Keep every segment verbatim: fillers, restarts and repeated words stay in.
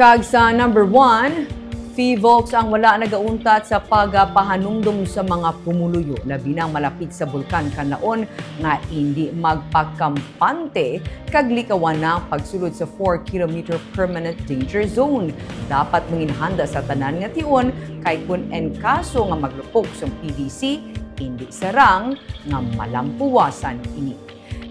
Kag sa number one, PHIVOLCS ang wala nagauntat sa pagapahanumdom sa mga pumuluyo, labi na ang malapit sa Bulkan Kanlaon nga indi magpakampante kag likawan na ang pagsulod sa four kilometer permanent danger zone. Dapat manginhanda sa tanan nga tion kay kun en kaso nga maglupok sang P D C, indi sarang nga malampuwasan ini.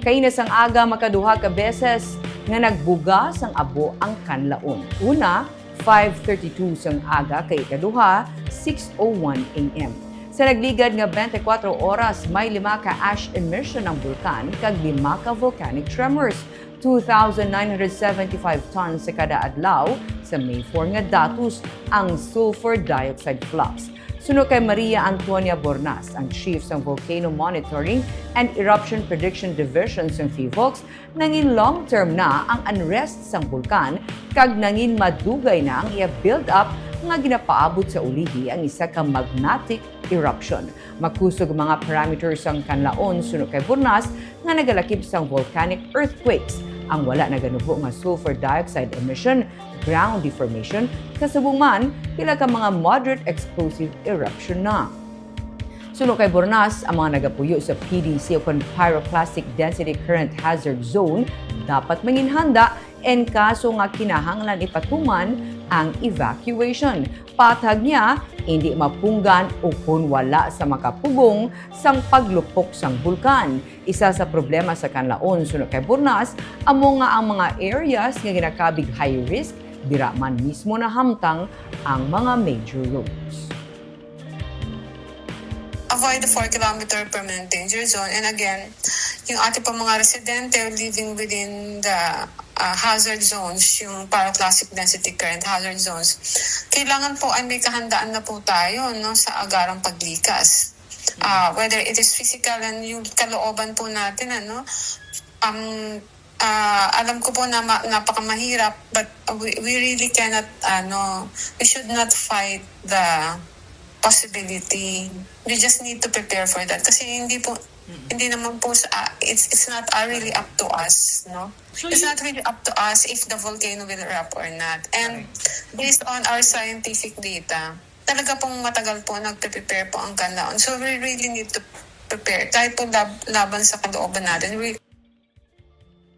Kaina sang aga, makaduha ka beses nga nagbuga sang abo ang Kanlaon. Una, five thirty-two sang aga, kay ikaduha, six oh one A M. Sa nagligad nga twenty-four oras, may lima ka ash emission ang bulkan kag lima ka volcanic tremors. Two thousand nine hundred seventy-five tons sa kada adlaw sa May four nga datos ang sulfur dioxide flux. Suno kay Maria Antonia Bornas, ang chief sang Volcano Monitoring and Eruption Prediction Division sang PHIVOLCS, nangin long-term na ang unrest sang bulkan kag nangin madugay na ang iya build-up nga ginapaabot sa ulihi ang isa ka magmatic eruption. Makusog ang mga parameters sang Kanlaon, suno kay Bornas, nga nagalakip sang volcanic earthquakes. Ang wala naganubo nga sulfur dioxide emission, ground deformation, kasubong man pila ka mga moderate explosive eruption na. Suno kay Bornas, ang mga nagapuyo sa P D C ukon Pyroclastic Density Current Hazard Zone dapat manginhanda en kaso nga kinahanglan ipatuman ang evacuation. Patag niya, indi mapunggan ukon wala sa makapugong sang paglupok sang bulkan. Isa sa problema sa Kanlaon, suno kay Bornas, amo nga ang mga areas nga ginakabig high risk, dira man mismo nahamtang ang mga major roads. Avoid the four kilometer permanent danger zone. And again, yung ating pong mga residente living within the uh, hazard zones, yung pyroclastic density current hazard zones, kailangan po ay may kahandaan na po tayo, no, sa agarang paglikas. Uh, whether it is physical and yung kalooban po natin, ano, um, uh, alam ko po na ma- napakamahirap, but we, we really cannot, ano, we should not fight the possibility. We just need to prepare for that. Kasi hindi po, hindi naman po sa, ah, it's, it's not ah, really up to us, no? So It's you, not really up to us if the volcano will erupt or not. And based on our scientific data, talaga pong matagal po nagpe-prepare po ang Kanlaon. So we really need to prepare. Kahit po lab- laban sa kalooban natin, we